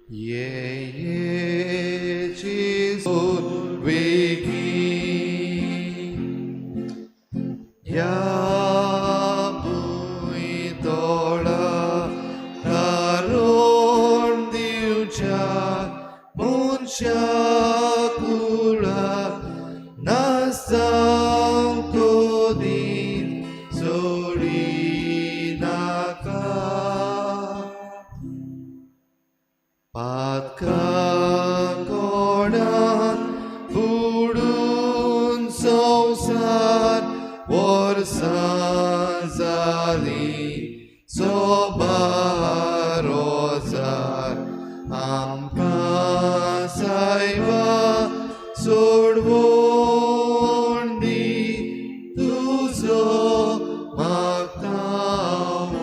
ये ये जेजू वेगीन ह्या भूंय तोळा तारोण दिवच्या मनशा कुळाक नासावंक दिन सोडिनाका. पातका कोणान बुडून संवसार वर्सां जालीं सोबार रोजार आमकां सायबा सोडवण दी तुजो मागता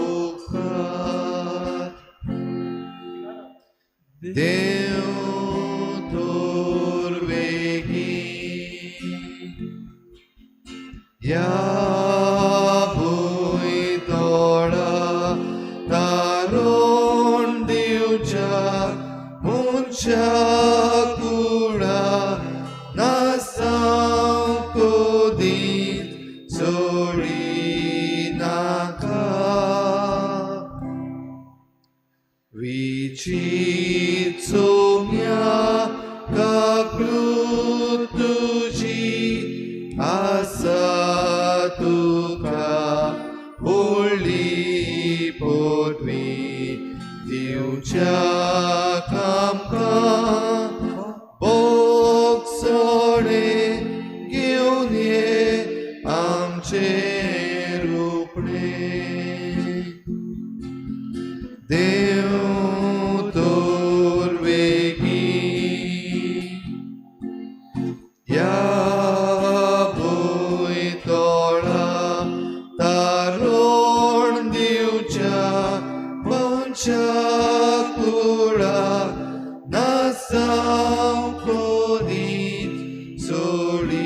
उपकार. देव तर वेगीन ह्या भूंय तोळा तारोण दिवच्या मनशा कुळाक नासावंक दीत सोडिनाका. विचीत सोम्या काकृत तुजी आसा तुका व्हडली पदवी दिवच्या आमकां भोगसणे घेवन ये आमचें रुपणें. देव तर वेगीन ह्या भूंय तोळा तारोण दिवच्या मनशा कुळाक नासावंक दीत सोडिनाका.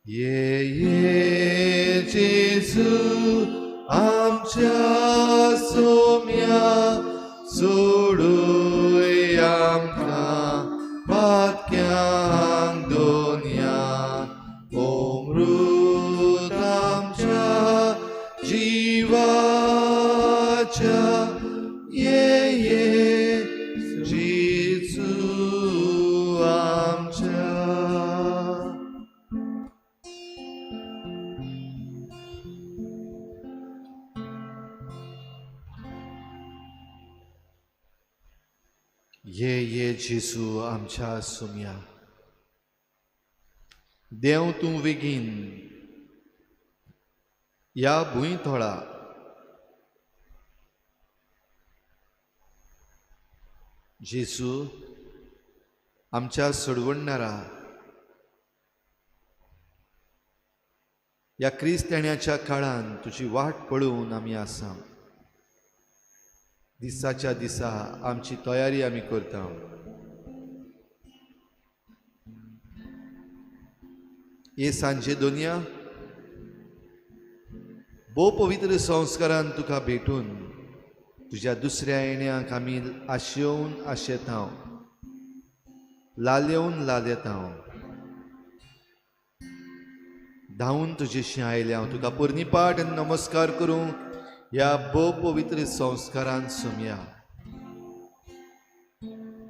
ये ये जेजू आमच्या सोम्या सोडूय आमकां पातक्यांक दोनया अमृत आमच्या जिवाच्या ये ये जेजू आमच्या. ये ये जेजू आमच्या सोम्या. देव तूं वेगीन ह्या भूंय थोळा जेजू आमच्या सोडवणणारा ह्या क्रिस्त येण्याच्या काळान तुजी वाट पळोवन आमी आसा. दिसाच्या दिसा आमची तयारी आमी करता. हे सांजे दोनया भोव पवित्र संस्कारान तुका भेटून तुज्या दुसऱ्या येण्याक आमी आशेवन आशेता, लालेवन लालेता. धांवून तुजेशी आयल्या हांव तुका पुर्णीपाठ आनी नमस्कार करूं ह्या भोव पवित्र संस्कारान सोमया.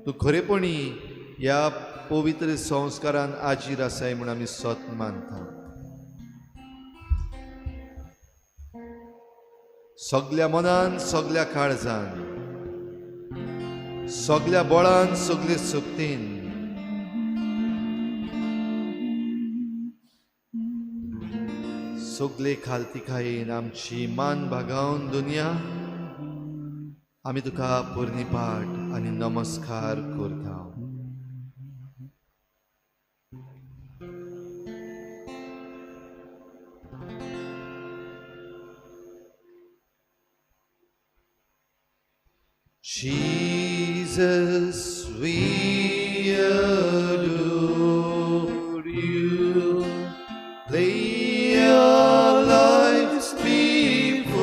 तूं खरेपणी ह्या पवित्र संस्कारान आजीर आसाय म्हूण आमी सत मानता. सगल्या मनान, सगल्या काळजान, सगल्या बळान, सगले शक्तीन सगले खालतिकायेन आमची मान भागावन दुनिया आमी तुका पुर्णीपाठ आनी नमस्कार करता. Jesus, we adore you. Lay our lives before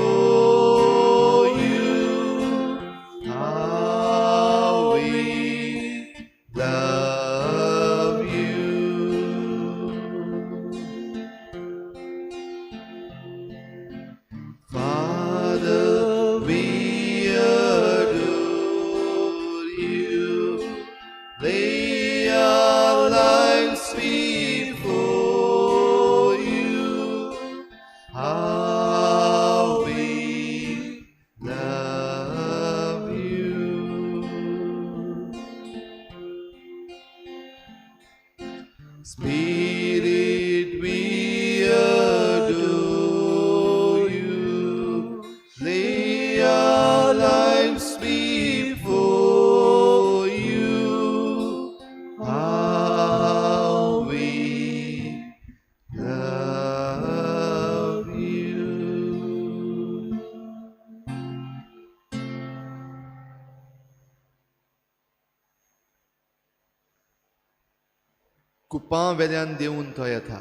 कुपां वेल्यान देंवून तो येता,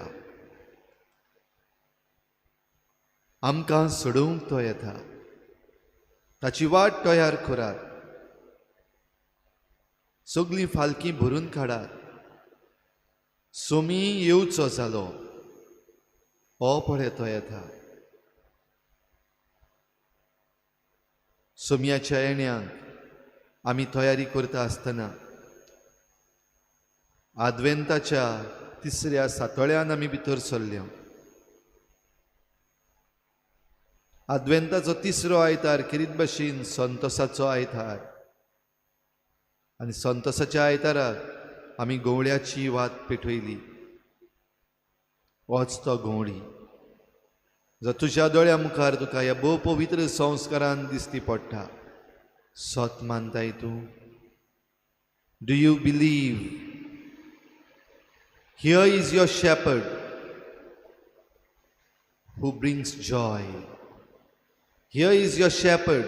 आमकां सोडोवंक तो येता. ताची वाट तयार करात, सगळीं फालकी भरून काडात. सोमी येवचो जालो, हो पळय तो येता. सोमयाच्या येण्याक आमी तयारी करता आसतना आदवेंताच्या तिसऱ्या सातोळ्यान आमी भितर सरले. आदवेंताचो तिसरो आयतार खेरीत भाशेन संतोसाचो आयतार, आनी संतोसाच्या आयताराक आमी गवळ्याची वात पेटयली. वच तो गवळी जो तुज्या दोळ्या मुखार तुका ह्या भोव पवित्र संस्कारान दिसती पडटा. सत मानताय तूं? Do you believe? Here is your shepherd who brings joy. Here is your shepherd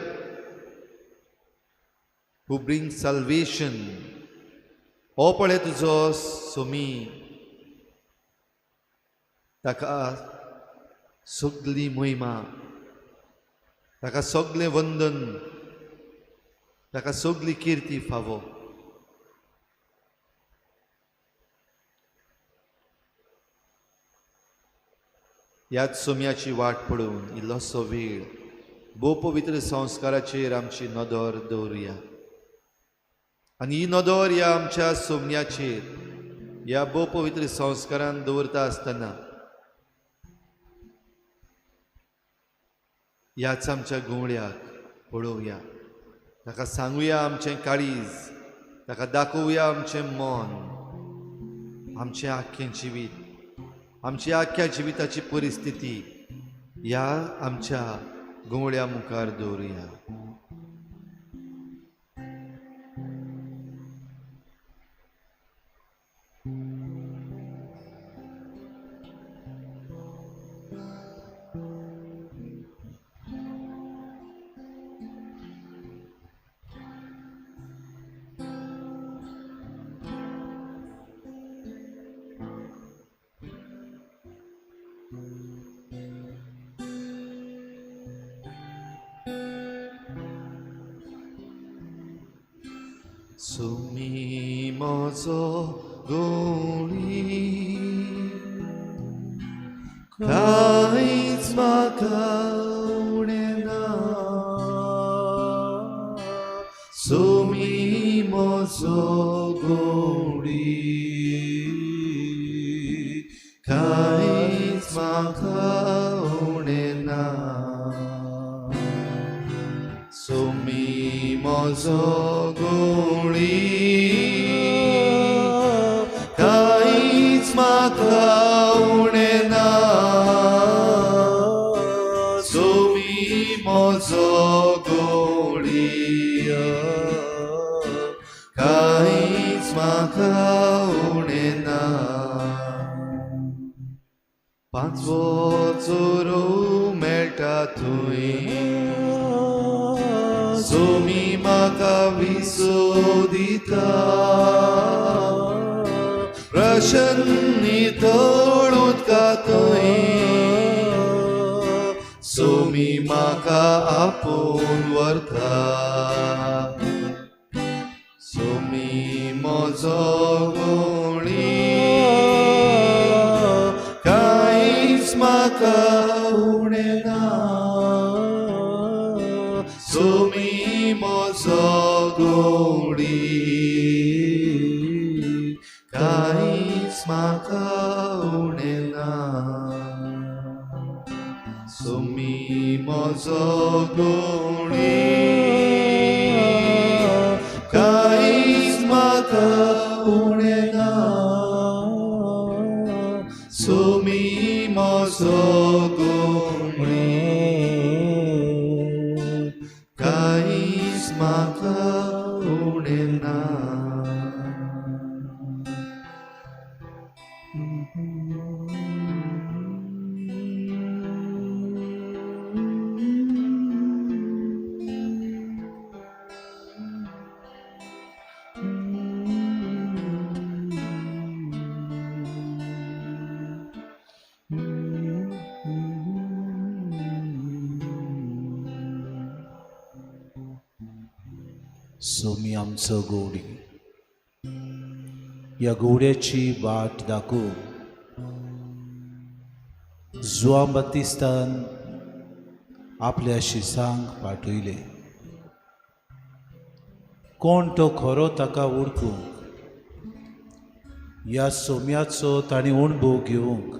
who brings salvation. हो पळय तुजो सोमी, ताका सगली महिमा, ताका सगलें वंदन, ताका सगली किर्ती फावो. ह्याच सोम्याची वाट पळोवन इल्लोसो वेळ भोव पवित्र संस्काराचेर आमची नदर दवरुया, आनी ही नदर ह्या आमच्या सोम्याचेर ह्या भोव पवित्र संस्कारान दवरता आसतना ह्याच आमच्या गवळ्याक पळोवया, ताका सांगुया आमचें काळीज, ताका दाखोवया आमचें मन, आमचें आख्खें जिवीत, आमच्या आख्ख्या जिविताची परिस्थिती ह्या आमच्या गवळ्या मुखार दवरुया. सुमी म्हजो गवळी कांयच म्हाका उणें ना, सुमी म्हजो गवळी कांयच म्हाका उणें ना, सुमी म्हजो गवळी कांयच म्हाका उणें ना, सुमी म्हजो गवळी कांयच म्हाका उणें ना. पांचवो चोरो मेळटा थंय, सोमी म्हाका विसो दिता, प्रसन्नी तळ उदका थंय, सोमी म्हाका आपोवन व्हरता. सोमी म्हजो गवळी कांयच म्हाका उणें ना, सुमी म्हजो गवळी कांयच म्हाका उणें ना, सुमी म्हजो गवळी कांयच म्हाका उणें ना, सुमी म्हजो गवळी कांयच म्हाका उणें ना. सोमी आमचो गोवडी, ह्या गोवड्याची वाट दाखोवंक जुआंव बातिस्तान आपल्या शिसांक पाठयले। कोण तो खरो ताका वळखूंक, ह्या सोम्याचो तांणी अणभव घेवंक,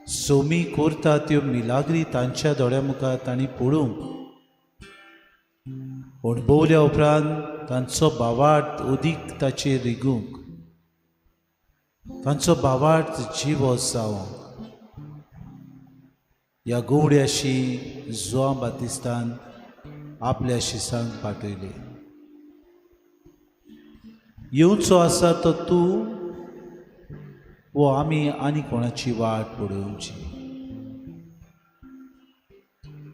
सोमी करता त्यो मिलाग्री तांच्या दोळ्या मुखार तांणी पळोवंक, अणभवल्या उपरांत तांचो भावार्थ अदीक ताचेर रिगूंक, तांचो भावार्थ जिवो जावंक ह्या गोवड्याशी जुआंव बातिस्तान आपल्या शिसांक पाठयले। येवचो आसा तो तूं वो आमी आनी कोणाची वाट पळोवची।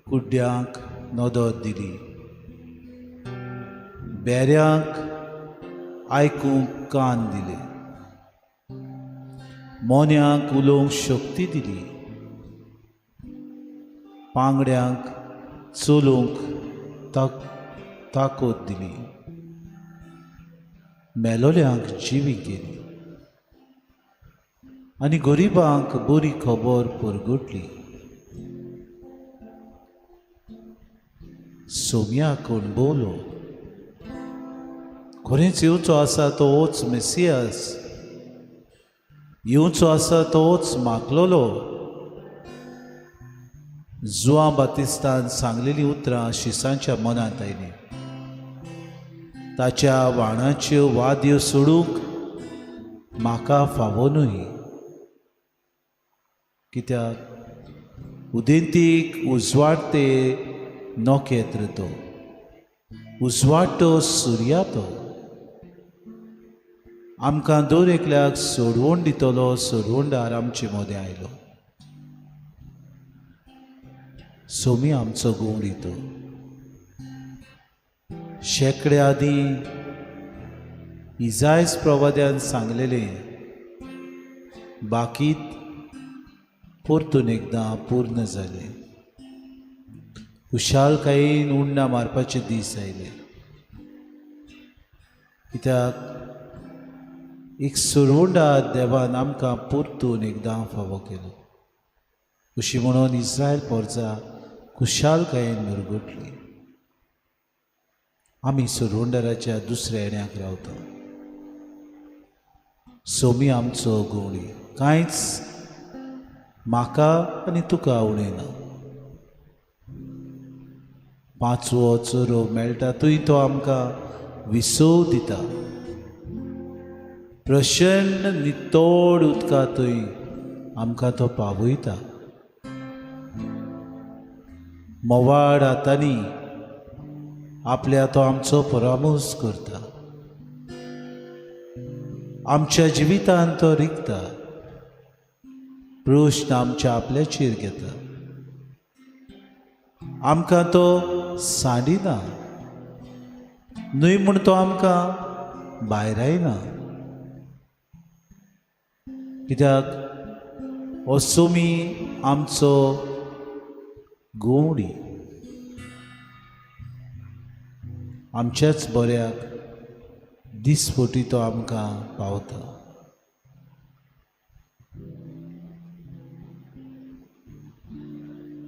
कुड्ड्यांक नदर दिली, बेऱ्यांक आयकूंक कान दिले, मोन्यांक उलोवंक शक्ती दिली, पांगड्यांक चलूंक ताकद दिली, मेलोल्यांक जिवी केली आनी गरिबांक बरी खबर परगटली। सोम्याक अणभवलो, खरेंच येवचो आसा तोच मेसियास, येवचो आसा तोच मागलोलो। जुआंव बातिस्तान सांगलेली उतरां शिसांच्या मनांत आयली। ताच्या वाणाच्यो वाद्यो सोडूंक म्हाका फावो न्हय, कित्याक उदेंतीक उजवाडते नखेत्र तो, उजवाडटो सुर्या तो, आमकां दर एकल्याक सोडवण दितलो सोडवणदार आमचे मदें आयलो। सोमी आमचो गोवडी तो। शेंकड्या आदीं इजायस प्रवाद्यान सांगलेलें बाकीत परतून एकदां पूर्ण जालें। खुशालकायेन उण्णां मारपाचे दीस आयले, कित्याक एक सोडवणदार देवान आमकां परतून एकदां फावो केलो। अशी म्हणून इस्रायल पोरजा खुशालकायेन मुरगुटली। आमी सोडवणदाराच्या दुसऱ्या येण्याक रावता। सोमी आमचो गोवडी, कांयच म्हाका आनी तुका उणयना। पांचवो चोरो मेळटा थंय तो आमकां विसव दिता, प्रसन्न नितोड उदका थंय आमकां तो पावयता। मोवाळ हातांनी आपल्या तो आमचो परामर्श करता, आमच्या जिवितांत तो रिगता, प्रश्न आमच्या आपल्याचेर घेता, आमकां तो सांडिना न्हय म्हूण तो आमकां भायरायना, कित्याक हो सोमी आमचो गोवडी, आमच्याच बऱ्याक दिसपटी तो आमकां पावता।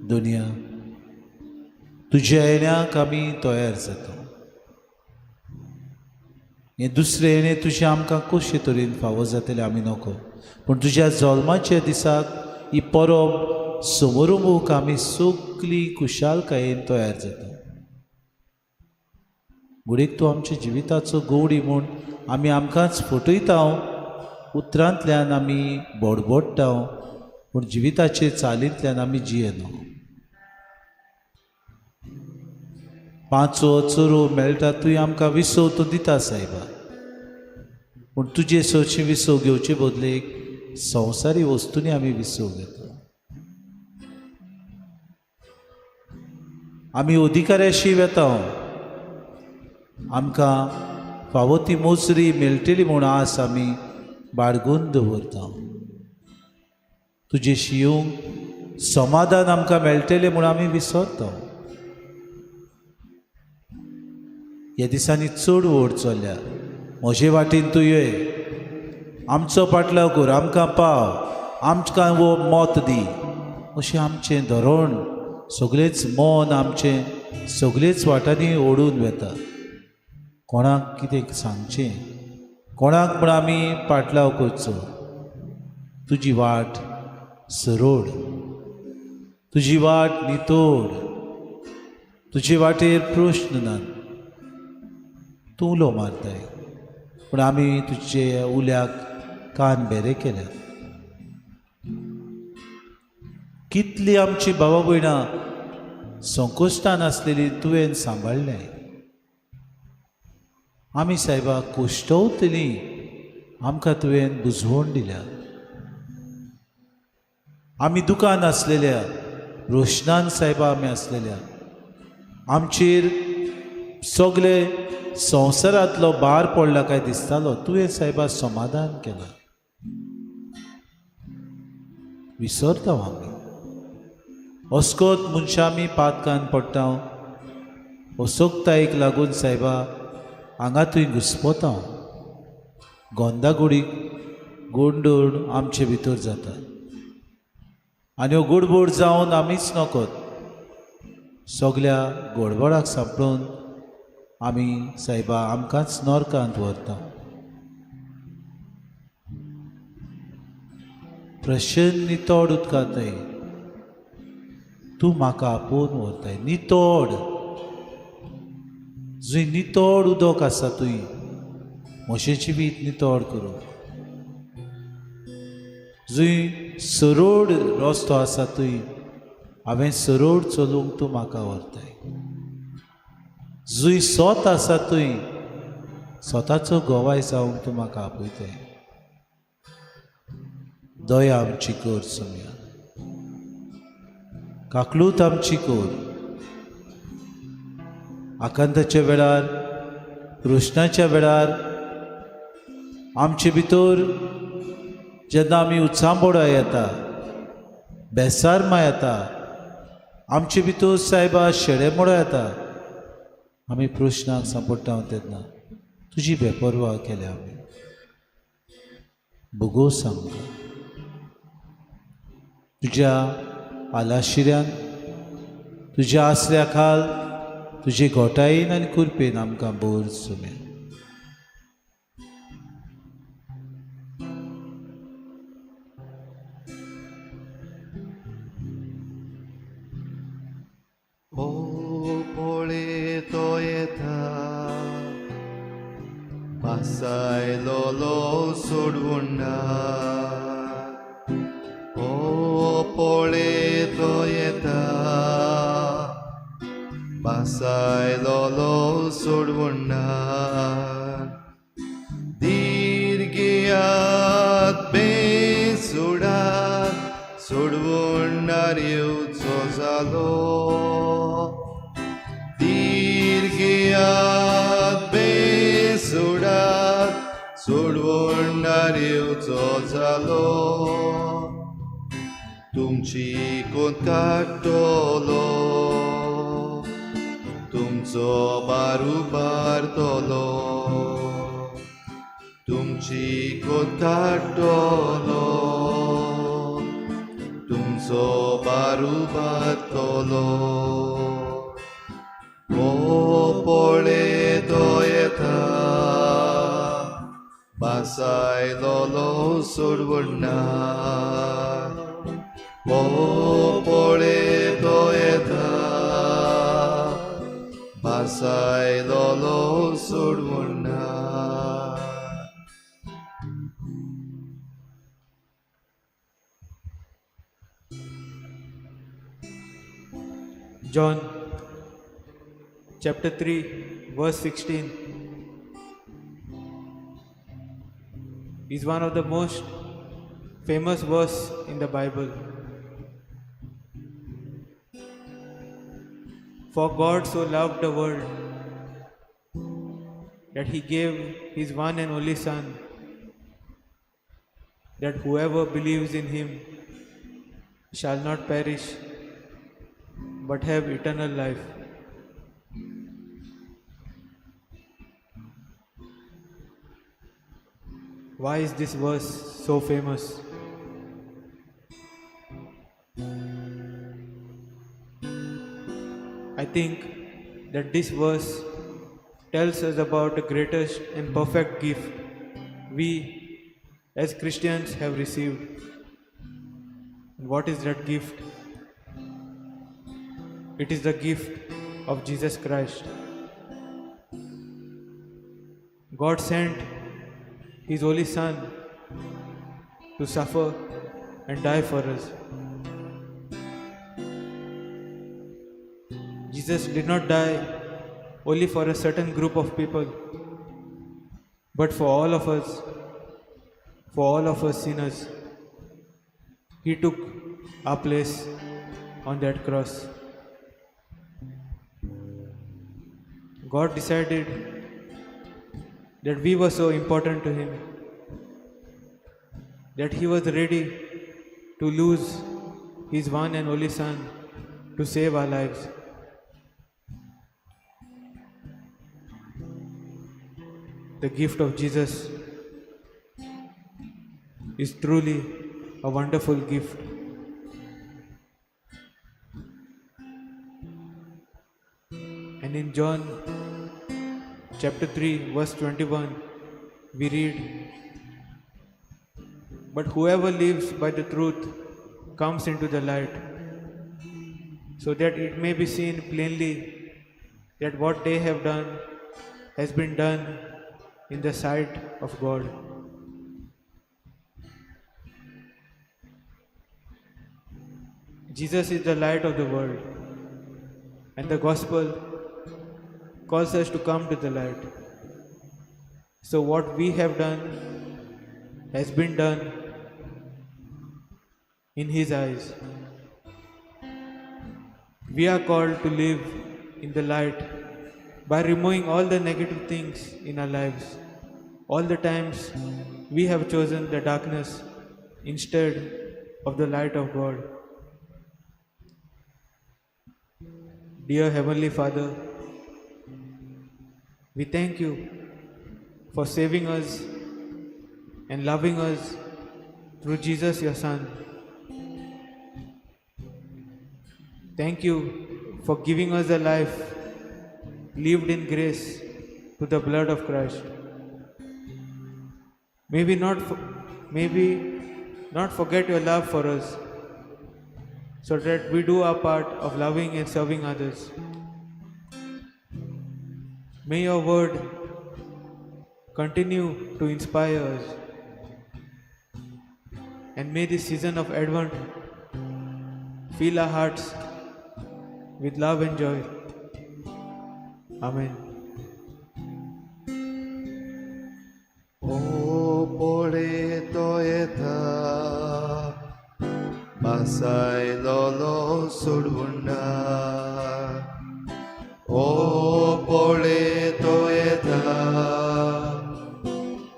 दुनिया तुज्या येण्याक आमी तयार जाता, हें दुसरें येणें तुजें आमकां कशे तरेन फावो जातलें आमी नको, पूण तुज्या जल्माच्या दिसाक ही परब समोरमुख आमी सगळीं खुशालकायेन तयार जाता। घडयेक तूं आमच्या जिविताचो गोवडी म्हूण आमी आमकांच फटयता, उतरांतल्यान आमी बोडबोडटा, पूण जिविताचे चालींतल्यान आमी जियेना। पांचवो चोरो मेळटा तुवें आमकां विसव तूं दिता सायबा, पूण तुजे सरशी विसव घेवचे बदलेक संवसारी वस्तूंनी आमी विसव घेता। आमी अधिकाऱ्याशी वेता, आमकां फावो ती मोजरी मेळटली म्हूण आस आमी बाळगून दवरता। तुजे शिवंक समाधान आमकां मेळटलें म्हूण आमी विसरता। ह्या दिसांनी चड व्हड चल्ल्या. म्हजे वाटेन तूं ये, आमचो पाटलाव कर, आमकां पाव, आमकां वो मत दी, अशें आमचें धोरण सगळेंच मन आमचें सगळेच वाटांनी ओडून वता. कोणाक कितें सांगचें, कोणाक म्हण आमी पाटलाव करचो. तुजी वाट सरळ, तुजी वाट नितोड, तुजे वाटेर प्रश्न ना. तूं उलो मारताय पूण आमी तुजे उल्याक कान बेरे केल्यात. कितली आमची भावा भयणां संकोश्टान आसलेली तुवें सांबाळ्ळें. आमी सायबा कोश्टवतली आमकां तुवें बुजवण दिल्या. आमी दुकान आसलेल्या रोशनान सायबा आमी आसलेल्या आमचेर सगळे संवसारांतलो भार पडला काय दिसतालो, तुवें सायबा समाधान केलां. विसरता आमी अस्कोत मनशां आमी पातकान पडटा, असोकतायेक लागून सायबा हांगा थंय घुस्पता, गोंदागोडीक गोंदळ आमचे भितर जाता आनी ह्यो गडबड जावन आमीच नकत सगल्या गडबडाक सांपडून आमी सायबा आमकांच नरकांत व्हरता. प्रसन्न नितळ उदकांतय तूं म्हाका आपोवन व्हरताय. नितळ जंय नितळ उदक आसा थंय म्हजें जिवीत नितळ करूं, जंय सरळ रस्तो आसा थंय हांवें सरळ चलूंक तूं म्हाका व्हरताय, जंय सोत आसा थंय स्वताचो गोवाय जावंक तूं म्हाका आपयताय. दया आमची कर सोम्या, काकलूत आमची कर. आकांताच्या वेळार, रोशनाच्या वेळार आमचे भितर जेन्ना आमी उचांबोडा येता, बेसारमा येता, आमचे भितर सायबा शेडेमोडो येता, आमी प्रश्नाक सांपडटा तेन्ना तुजी बेपर्वा केल्या आमी. भोगोस आमकां तुज्या आलाशिऱ्यान, तुज्या आसऱ्या खाल, तुजे घोटायेन आनी कुरपेन आमकां भर सुम्या. ओ पळे तो येता, पासायलोलो सोडवंडा. ओ पळे तो येता, पासायलोलो सोडवंडा. दीर्घियात बेसुडात सोडवंडार येवचो जालो. दीर्घियात बेसुडात सोडवंडार येवचो जालो. तुमची कोण काडटलो, तुमचो बार उबारतलो. तुमची कोण काडटलो, तुमचो बार उबारतलो. ओ पळे तो येता, पासायलोलो सोडवणार. ओ पळे तो येता, पासायलोलो सोडवणार. John chapter 3 verse 16 is one of the most famous verse in the Bible. For God so loved the world that he gave his one and only Son, that whoever believes in him shall not perish but have eternal life. Why is this verse so famous? I think that this verse tells us about the greatest and perfect gift we as Christians have received. And what is that gift? It is the gift of Jesus Christ. God sent His only Son to suffer and die for us. Jesus did not die only for a certain group of people, but for all of us, for all of us sinners. He took our place on that cross. God decided that we were so important to Him that He was ready to lose His one and only Son to save our lives. The gift of Jesus is truly a wonderful gift. And in John chapter 3, verse 21, we read, "But whoever lives by the truth comes into the light, so that it may be seen plainly that what they have done has been done in the sight of God." Jesus is the light of the world, and the gospel calls us to come to the light. So what we have done has been done in His eyes. We are called to live in the light by removing all the negative things in our lives. All the times we have chosen the darkness instead of the light of God. Dear Heavenly Father, we thank you for saving us and loving us through Jesus, your Son. Thank you for giving us a life lived in grace through the blood of Christ. May we not forget your love for us, so that we do our part of loving and serving others. May your word continue to inspire us, and may this season of Advent fill our hearts with love and joy. Amen. O पळयतो येता बासायलोलो सोडवुंडा, ओ पळयतो येता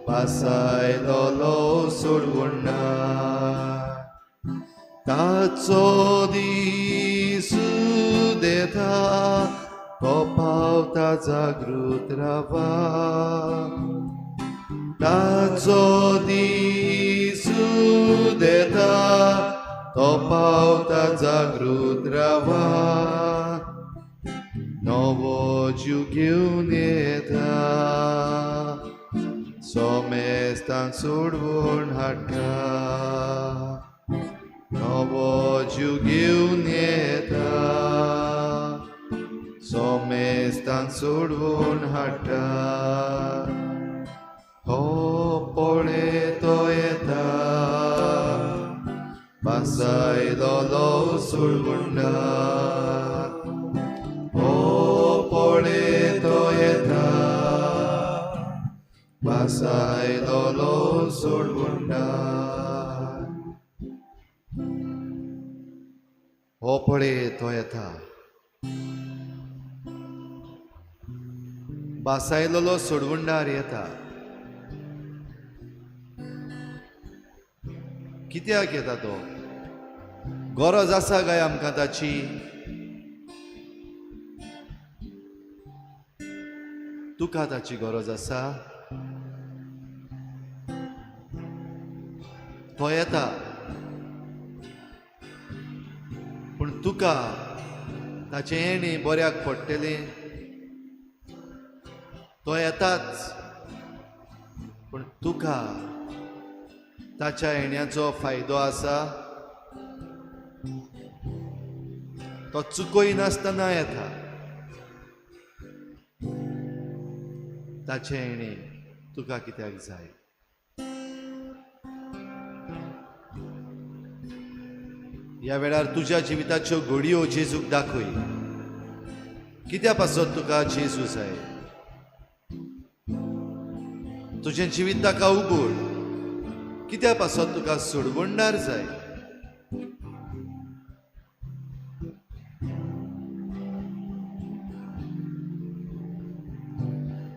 बासायलोलो सोडवुंडा, ताचो दीस देता तो पावता जागृत रावा, ताचो दीस देता तो पावता जागृत रावा, नवो जीव घेवन येता सोमेस्तांक सोडवून हाडटा, नवो जीव घेवन येता सोमेस्तांक सोडवून हाडटा, हो पळयतो येता बासायलोलो सोडवुंडा, हो पळयतो येता बासायलोलो सोडवुंडा, हो पळयतो येता बासायलोलो सोडवुंडार येता. कित्याक येता तो? गरज आसा काय आमकां ताची? तुका ताची गरज आसा? तो येता, पूण तुका ताचें येणें बऱ्याक पडटलें? तो येताच, पूण तुका ताच्या येण्याचो फायदो आसा? तो चुकयनासतना येता, ताचें येणें तुका कित्याक जाय? ह्या वेळार तुज्या जिविताच्यो घडयो जेजूक दाखय. कित्या पासत तुका जेजू जाय? तुजें जिवीत ताका उगड. कित्या पासत तुका सोडवणदार जाय?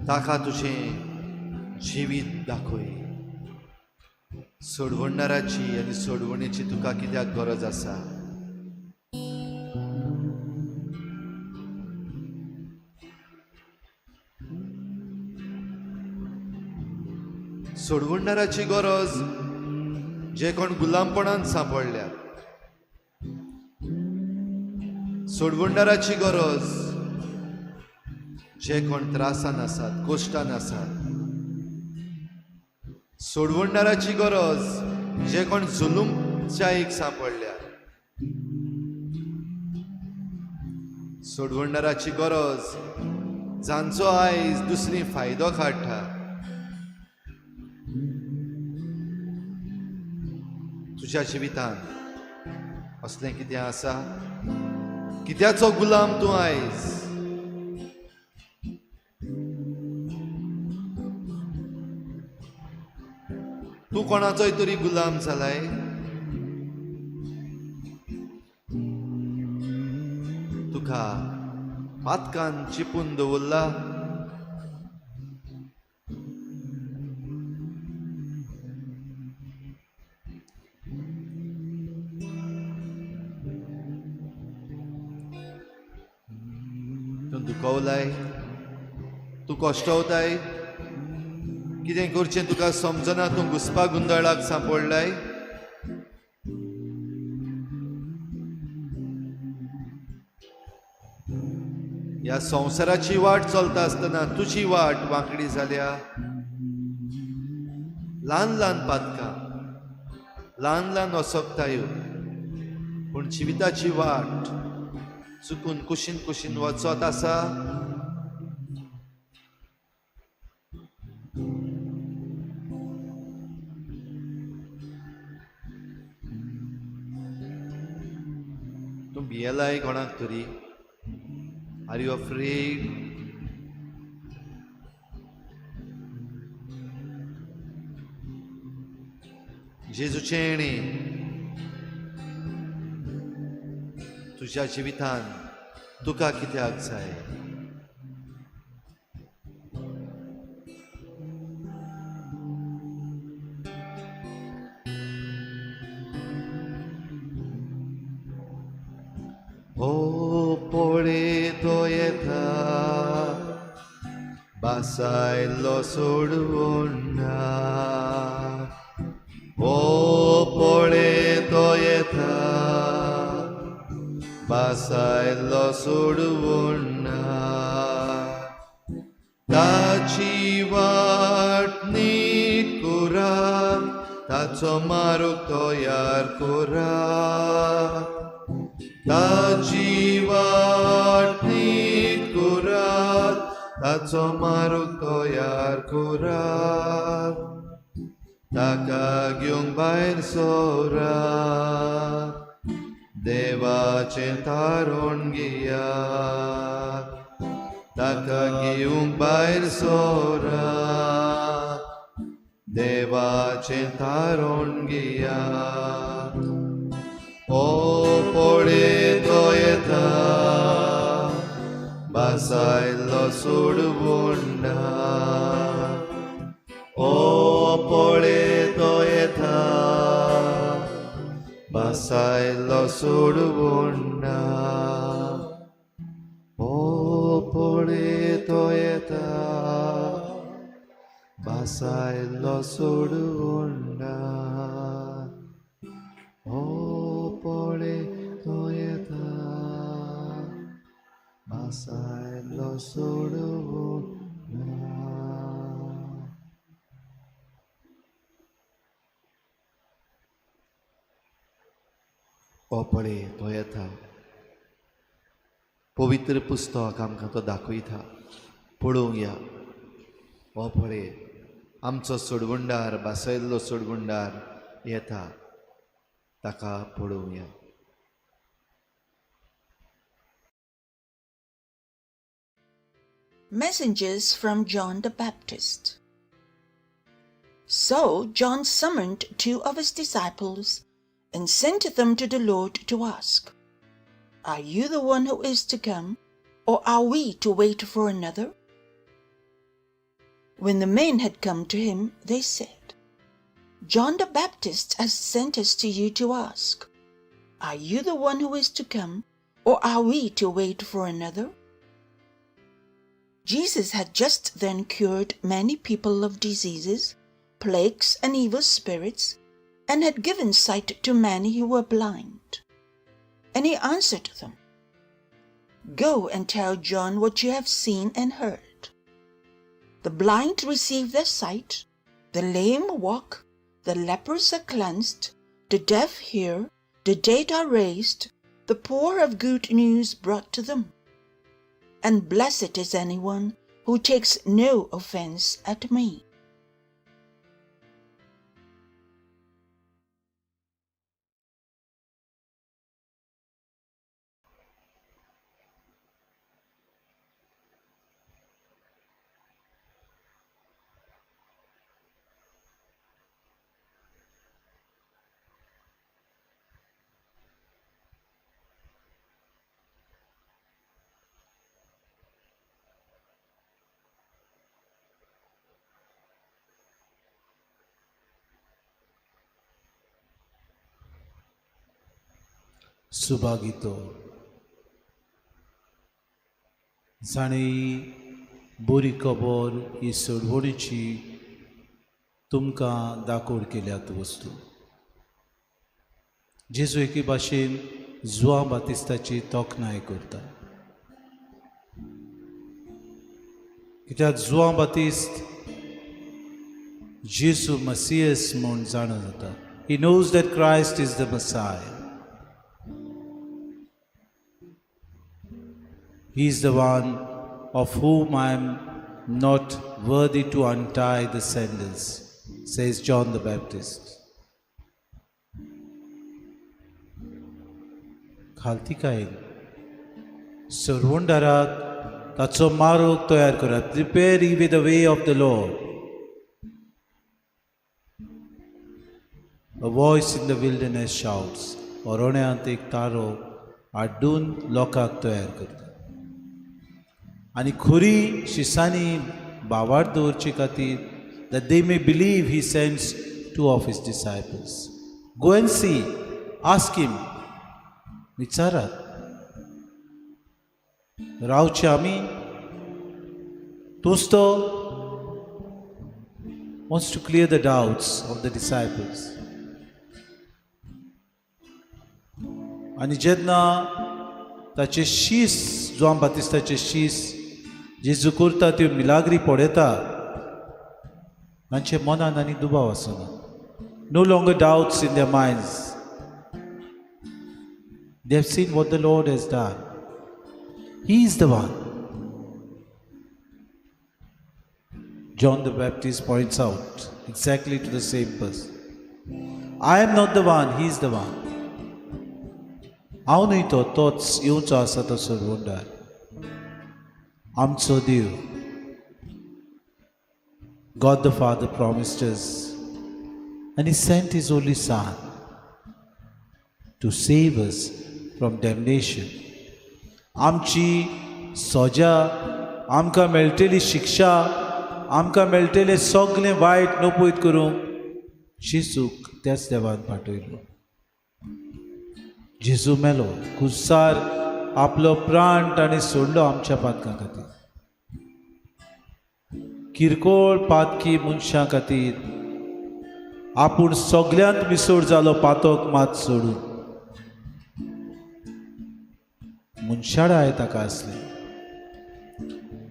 ताका तुजें जिवीत दाखय. सोडवणदाराची आनी सोडवणेची तुका कित्याक गरज आसा? सोडवणदाराची गरज जे कोण गुलामपणान सांपडल्यात, सोडवणदाराची गरज जे कोण त्रासान आसात, कश्टान आसात, सोडवणदाराची गरज जे कोण जुलूमच्या एक सांपडल्यात, सोडवणदाराची गरज जांचो आयज दुसरी फायदो काडटा. तुज्या जिवितांत असलें कितें आसा? कित्याचो गुलाम तूं आयज? तूं कोणाचोय तरी गुलाम जालाय? तुका पातकान चिपून दवरला? तूं दुखवलाय? तूं कश्टवताय? कितें करचें तुका समजना? तूं घुसपा गुंदळाक सांपडलाय? ह्या संवसाराची वाट चलता आसतना तुजी वाट वांकडी जाल्या. ल्हान ल्हान पातकां, ल्हान ल्हान असक्तायो, पूण जिविताची वाट चुकून कुशीन कुशीन वचत आसा. तूं भियेलाय कोणाक तरी? Are you afraid? जेजूचें येणें तुज्या जिवितान तुका कित्याक जाय? ओ पळे तो येता, बासायल्लो सोडवणदार. ओ पळे तो येता, बासायल्लो सोडवणदार. ताची वाट नीट कोरा, ताचो मार्ग तयार कोरा. ताची वाट नीट कोरात, ताचो मार्ग तयार कोरात. ताका घेवंक भायर सोरात, देवाचें तारण घेयात. ताका घेवंक भायर सोरात, देवाचें तारण घेयात. ओ पळे तो येता, बासायल्लो सोडवणदार. ओ पळे तो येता, बासायल्लो सोडवणदार. ओ पळे तो येता, बासायल्लो सोडवणदार. भासायलो सोडवणार। ओ पळय तो येता, पवित्र पुस्तक आमकां तो दाखयता, पळोवंक या। ओ पळय आमचो सोडवणदार, भासयल्लो सोडवणदार येता, ताका पळोवया। Messengers from John the Baptist. So John summoned two of his disciples and sent them to the Lord to ask, Are you the one who is to come, or are we to wait for another? When the men had come to him, they said, John the Baptist has sent us to you to ask, Are you the one who is to come, or are we to wait for another? Jesus had just then cured many people of diseases, plagues, and evil spirits, and had given sight to many who were blind. And he answered them, Go and tell John what you have seen and heard. The blind receive their sight, the lame walk, the lepers are cleansed, the deaf hear, the dead are raised, the poor have good news brought to them. And blessed is anyone who takes no offense at me. सुभागितो जाणें बरी खबर ही सोडवणीची तुमकां दाखोड केल्यात वस्तू। जेजू एके भाशेन जुआंव बातिस्ताची तोखणाय करता, कित्याक जुआंव बातिस्त जेजू मसियस म्हूण जाणा जाता। He knows that Christ is the Messiah. He is the one of whom I am not worthy to untie the sandals, says John the Baptist. खालतिकायेन सरवणदाराक ताचो मार्ग तयार करात। Prepare ye the way of the Lord. A voice in the wilderness shouts. अरण्यांत एक तारो आड्डून लोकांक तयार करता आनी खुरी शिसांनी बावार दवरचे खातीर, that they may believe, he sends two of his disciples. Go and see, ask him, विचारात रावचे आमी, तूंच तो। Wants to clear the doubts of the disciples. आनी जेन्ना ताचे शीस, जुआंव बातिस्ताचे शीस जेजू करता त्यो मिलाग्री पळयता, तांचे मनान आनी दुबाव आसना। No longer doubts in their minds. They have seen what the Lord has done. He is the one. John the Baptist points out exactly to the same person. I am not the one, he is the one. हांव न्हय तो, तोच येवचो आसा तो सरवणदार, आमचो देव। God the Father promised us and he sent his only Son to save us from damnation. आमची सजा, आमकां मेळटली शिक्षा, आमकां मेळटलें सगळें वायट नपयत करूंक जेजूक त्याच देवान पाठयलो। जेजू मेलो, कुसार आपलो प्राण ताणें सोडलो आमच्या पातकां खातीर। किरकोळ पातकी मनशां खातीर आपूण सगल्यांत मिसोड जालो, पातक मात सोडून। मनशाळाय ताका आसली।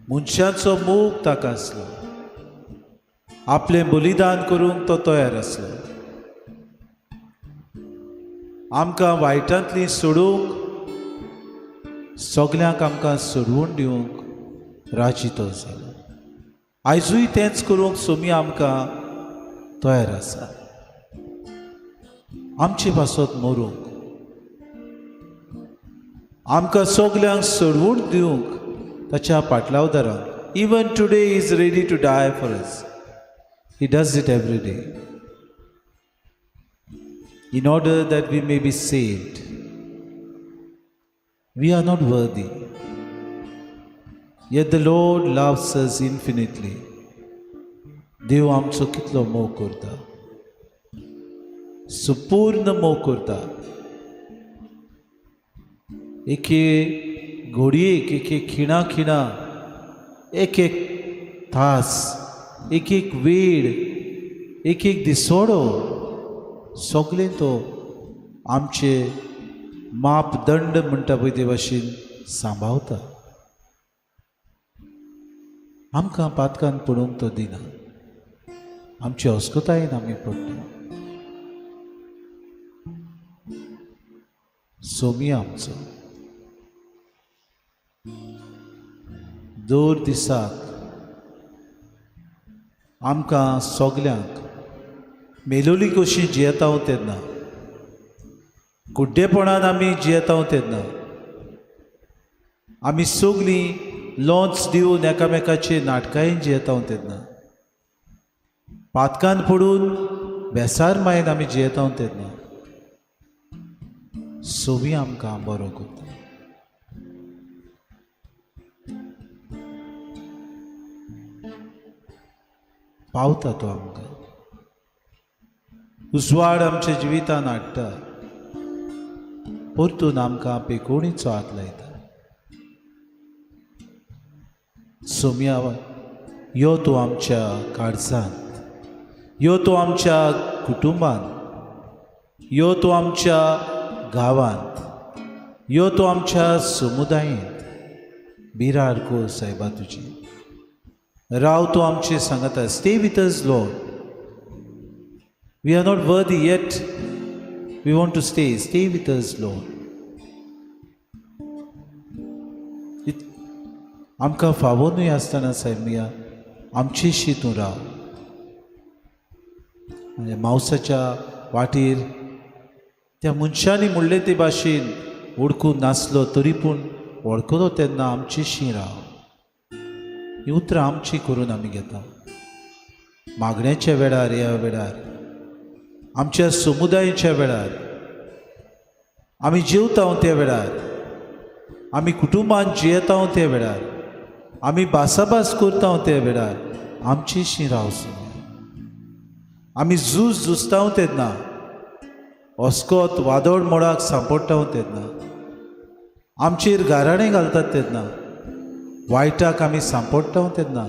मनशाचो मोग ताका आसलो. आपलें बलिदान करूंक तो तयार आसलो. आमकां वायटांतली सोडूंक, सगल्यांक आमकां सोडवून दिवंक राजी तो जालो. आयजूय तेंच करूंक सोमी आमकां तयार आसा. आमचे पासत मरूंक, आमकां सगल्यांक सोडवून दिवंक ताच्या पाटलावदारांक. Even today is ready to die for us. He does it every day in order that we may be saved. We are not worthy, yet the Lord loves us infinitely. देव आमचो कितलो मोग करता, सुपूर्ण मोग करता. एके घडयेक, एके खिणा खिणा, एक एक तास, एक एक वेळ, एक एक दिसोडो, सगळें तो आमचे मापदंड म्हणटा पळय ते भाशेन सांबाळता. आमकां पातकान पडूंक तो दिना. आमचे अस्कतायेन आमी पडटा. सोमी आमचो दर दिसाक आमकां सगल्यांक मेलोली कशी जियेता तेन्ना, गुड्डेपणान आमी जियेता तेन्ना, आमी सगलीं लोंच दिवन एकामेकाचे नाटकायेन जियेता तेन्ना, पातकान पडून बेसार मायेन आमी जियेता तेन्ना, सोमी आमकां बरो करता. पावता तो आमकां, उजवाड आमच्या जिवितान हाडटा, परतून आमकां पेकोणीचो हात लायता. सोम्या यो तूं आमच्या काळजांत, यो तूं आमच्या कुटुंबांत, यो तूं आमच्या गांवांत, यो तूं आमच्या समुदायेंत. बिरार को सायबा तुजी, राव तूं आमचे सांगता. Stay with us Lord. We are not worthy, yet we want to stay. Stay with us Lord. आमकां फावो न्हय आसतना सायबिया आमचेशी तूं राव. मावसाच्या वाटेर त्या मनशांनी म्हणलें ते भाशेन वळखून नासलो तरी पूण वळखलो तेन्ना आमचेशी राव. ही उतरां आमची करून आमी घेता. मागण्याच्या वेळार, ह्या वेळार, आमच्या समुदायाच्या वेळार, आमी जेवता त्या वेळार, आमी कुटुंबान जियेता त्या वेळार, आमी भासाभास करता त्या वेळार आमचेशी राव. आमी झूज झुजता तेन्ना, अस्कोत वादळ मोडाक सांपडटा तेन्ना, आमचेर गाराणें घालतात तेन्ना, वायटाक आमी सांपडटा तेन्ना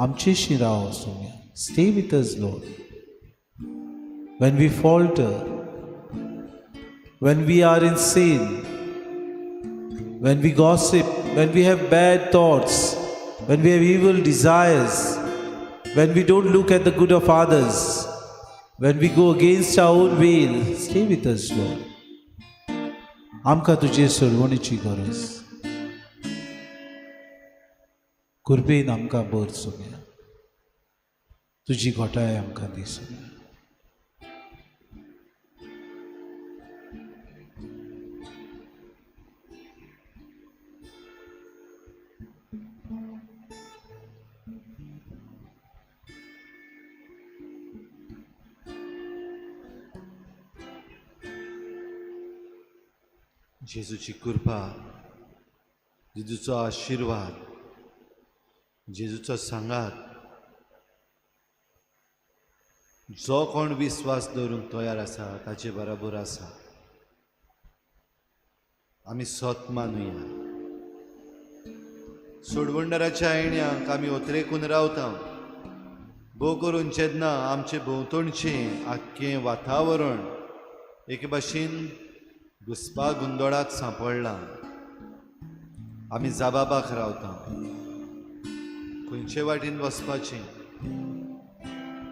आमचेशी राव Saumya. Stay with us Lord. When we falter, when we are in sin, when we gossip, when we have bad thoughts, when we have evil desires, when we don't look at the good of others, when we go against our own will, stay with us, Lord. आमकां तुजे सोडवणीची गरज. कृपेन आमकां बर सोम्या, तुजी घोटाय आमकां दी सोम्या. जेजूची कृपा, जेजूचो आशिर्वाद, जेजूचो सांगात जो कोण विस्वास दवरूंक तयार आसा ताचे बराबर आसा. आमी सत मानुया. सोडवणदाराच्या आयण्याक आमी ओतरेकून रावता. भोव करून जेन्ना आमचे भोंवतणचें आख्खें वातावरण एके भाशेन घुसपा गोंदळाक सांपडलां, आमी जाबाबाक रावता. खंयचे वाटेन वचपाचें,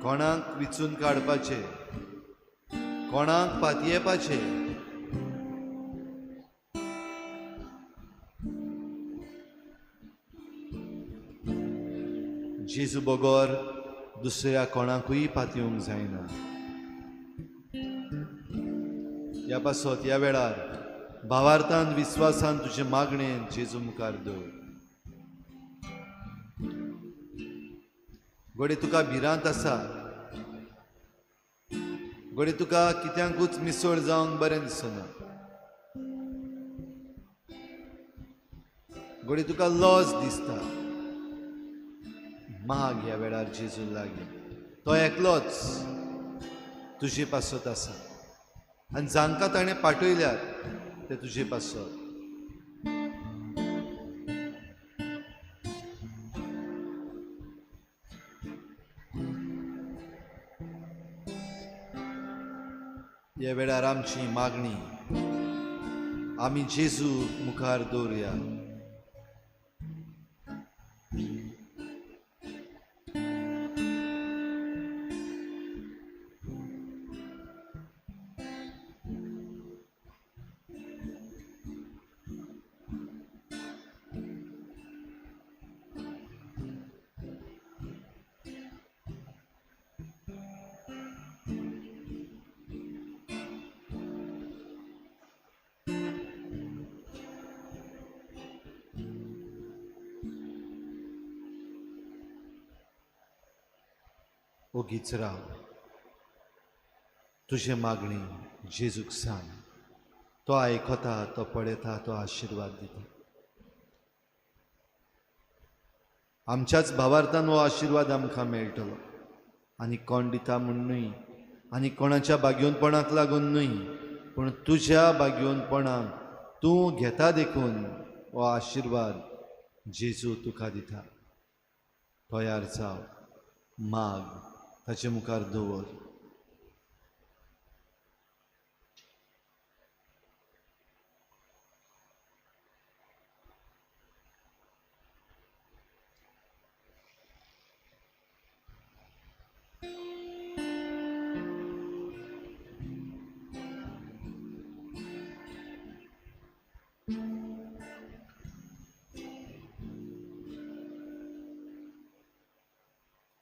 कोणाक विचून काडपाचें, कोणाक पातयेपाचें. जेजू बगर दुसऱ्या कोणाकूय पातयेवंक जायना. ह्या पासत ह्या वेळार भावार्थान विस्वासान तुजें मागणें जेजू मुखार दवर. घडये तुका भिरांत आसा, घडये तुका कित्यांकूच मिसळ जावंक बरें दिसना, घडये तुका लॉस दिसता. माग ह्या वेळार जेजू लागीं, तो एकलोच तुजे पासत आसा आनी जांकां ताणें पाठयल्यात ते तुजे पासत. ह्या वेळार आमची मागणी आमी जेजू मुखार दवरुया. ओगीच राव, तुजें मागणी जेजूक सांग. तो आयकता, तो पळयता, तो आशिर्वाद दिता. आमच्याच भावार्थान हो आशिर्वाद आमकां मेळटलो आनी कोण दिता म्हूण न्हय आनी कोणाच्या भाग्योनपणाक लागून न्हय, पूण तुज्या भाग्योनपणाक तूं घेता देखून हो आशिर्वाद जेजू तुका दिता. तयार जाव, माग, ताचे मुखार दवर.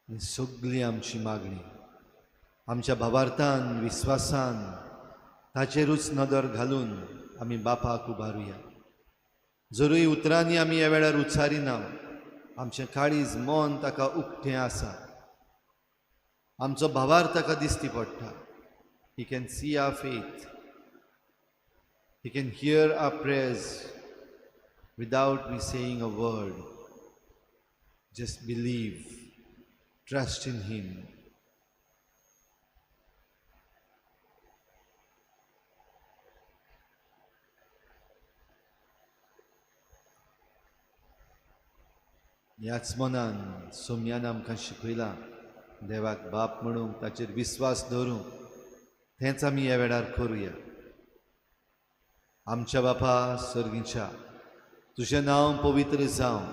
सगळी आमची मागणी आमच्या भावार्थान विस्वासान ताचेरूच नदर घालून आमी बापाक उबारुया. जरूय उतरांनी आमी ह्या वेळार उच्चारिना, आमचें काळीज मन ताका उक्तें आसा, आमचो भावार्थ ताका दिश्टी पडटा. He can see our faith, he can hear our prayers without we saying a word. Just believe, trust in him. ह्याच मनान सोम्यान आमकां शिकयलां देवाक बाप म्हणूंक, ताचेर विस्वास दवरूंक. तेंच आमी ह्या वेळार करुया. आमच्या बापा सर्गीच्या, तुजें नांव पवित्र जावं,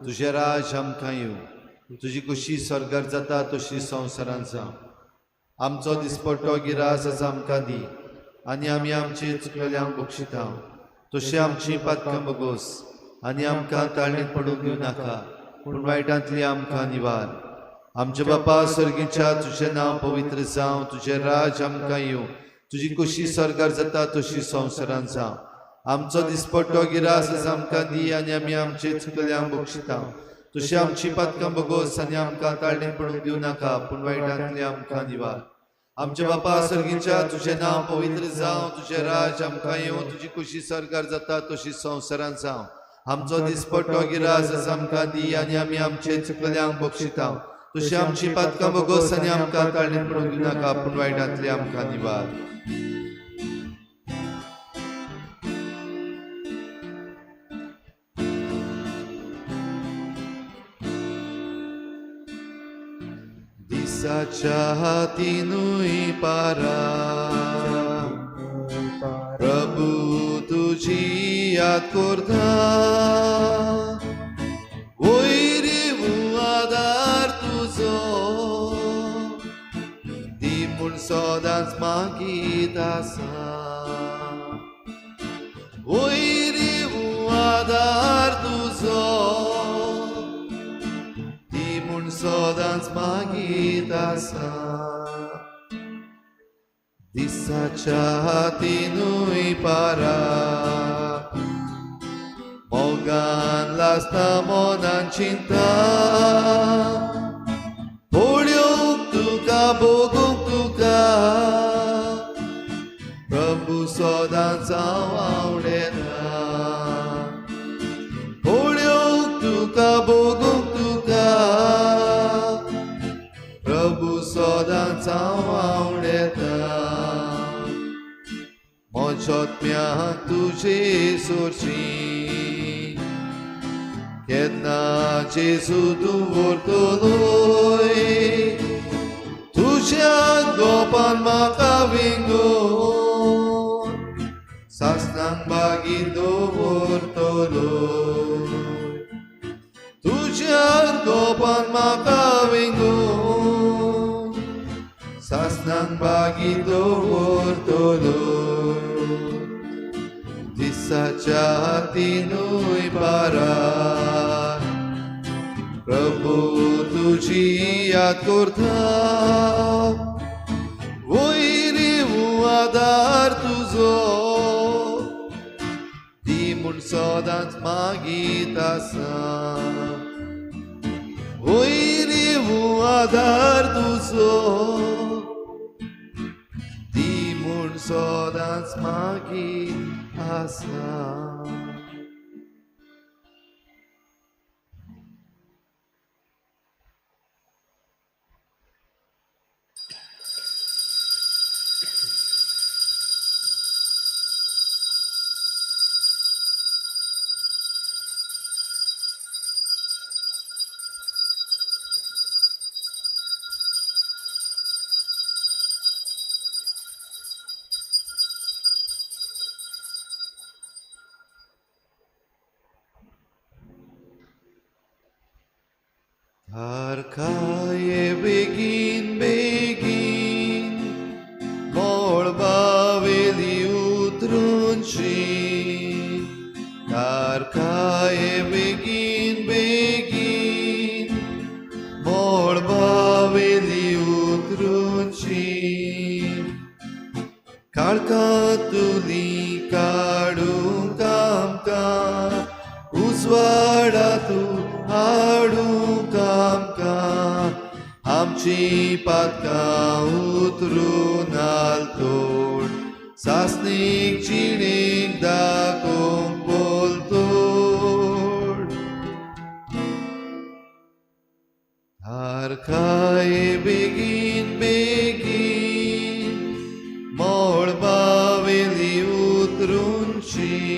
तुजें राज आमकां येवं, तुजी खुशी स्वर्गार जाता तशी संवसारांत जावं. आमचो दिसपट्टो गिरास आज आमकां दी आनी आमी आमचे चुकलेल्यांक बक्षिता तशी आमची पातकां बगोस आनी आमकां ताळणीत पडूंक दिवं नाका, पूण वायटांतली आमकां निवार. आमच्या बापा सर्गीच्या, तुजें नांव पवित्र जावं, तुजें राज आमकां येवं, तुजी खुशी स्वर्गार जाता तशी संवसारांत जावं. आमचो दिसपट्टो गिरास आज आमकां दी आनी आमी आमचे चुकल्यांक बक्षिता तशी आमची पातकां बगोस आनी आमकां ताळणीत पडूंक दिवं नाका, पूण वायटांतली आमकां निवार. आमच्या बापा सर्गीच्या, तुजें नांव पवित्र जावं, तुजें राज आमकां येवं, तुजी खुशी स्वर्गार जाता तशी संवसारांत जावं. आमचो दिसपट्टो गिरास आज आमकां दी आनी आमी आमचे चुकल्यांक बक्षिता तशी आमची पातकां बगोस आनी आमकां ताळणीत पडूंक दिवं नाका, पूण वायटांतली आमकां निवार. दिसाच्या तिनूय पारा प्रभू तुजी याद करता, वयर सदांच मागीत आसा. वयर आदार तुजो ती म्हूण सदांच मागीत आसा. दिसाच्या तिनूय पारा मोगान लासता मनान चिंता पळोवंक तुका भोगूंक तुका प्रभू सदांच हांव आवडेना. पळोवंक तुका भोगूंक तुका प्रभू सदांच हांव आवडेता. म्हज्या तुजे सोरची केन्ना जेजू तूं व्हरतलोय तुज्या गोपान म्हाका विंगोवन सासणांक बागी दवरतलोय. तुज्या गोपान म्हाका विंगोवन सासणांक बागी दवरतलोय. दिसाच्या तिनूय पारा प्रभू तुजी याद करता. वयर आदार तुजो ती म्हूण सदांच मागीत आसा. वयर आदार तुजो ती म्हूण सदांच मागीत आसा. तारखाये बेगीन बेगीन मळबावेली उतरूनशी. तारखाये बेगीन बेगीन मळबावेली उतरूनशी. काळखांतुली काडूंक आमकां उजवाडा तूं हाडूंक आमकां. आमची पातकां उतरून आलतोड सासणीक जिणेक दाखोवंक बोलतोड. तारखाये बेगीन बेगीन मळबावेली उतरूनशी.